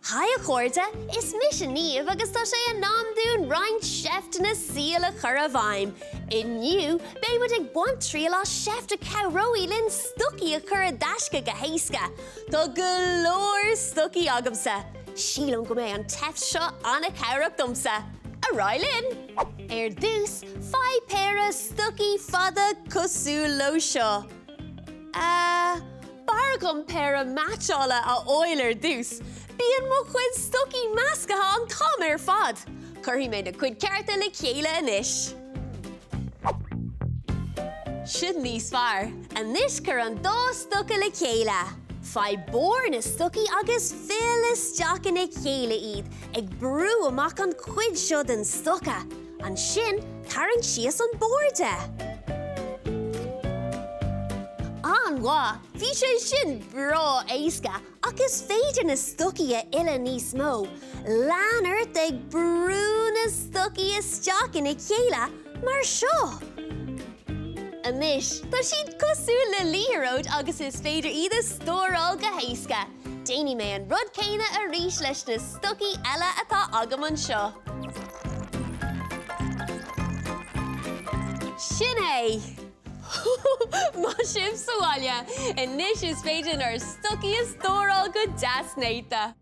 Haigh a chairde, is mise Niamh agus tá sé in am dúinn roinnt seifteanna saoil a chur i bhfeidhm. Inniu, beidh muid ag baint triail as seift a chabhróidh linn stocaí a chur i dtaisce go héasca. Tá go leor stocaí agamsa! Sílim go mbeidh an tseift seo an-chabhrach domsa. Ar aghaidh linn! Ar dtús, faigh péire stocaí fada cosúil leo seo. Eh, b'fhearr dhom péire meaitseála a fháil ar dtús. Bíonn mo chuid stocaí measctha an t-am ar fad. Cuirfidh mé na cuid cearta le chéile anois. Sin níos fearr. Anois cuir an dá stoca le chéile. Faigh barr na stocaí agus fill isteach ina chéile iad, ag brú amach an chuid seo den stoca. Ansin, tarraing síos an barr de. An-mhaith! Bhí sé sin breá éasca, ach is féidir na stocaí a fhilleadh níos mó. Lean ort ag brú na stocaí isteach ina chéile mar seo. Anois, tá siad cosúil le liathróid agus is féidir iad a stóráil go héasca. Déanfaidh mé an rud céanna arís leis na stocaí eile atá agam anseo. Sin é! Maith sibh sa bhaile! Anois is féidir ár stocaí a stóráil go deas néata.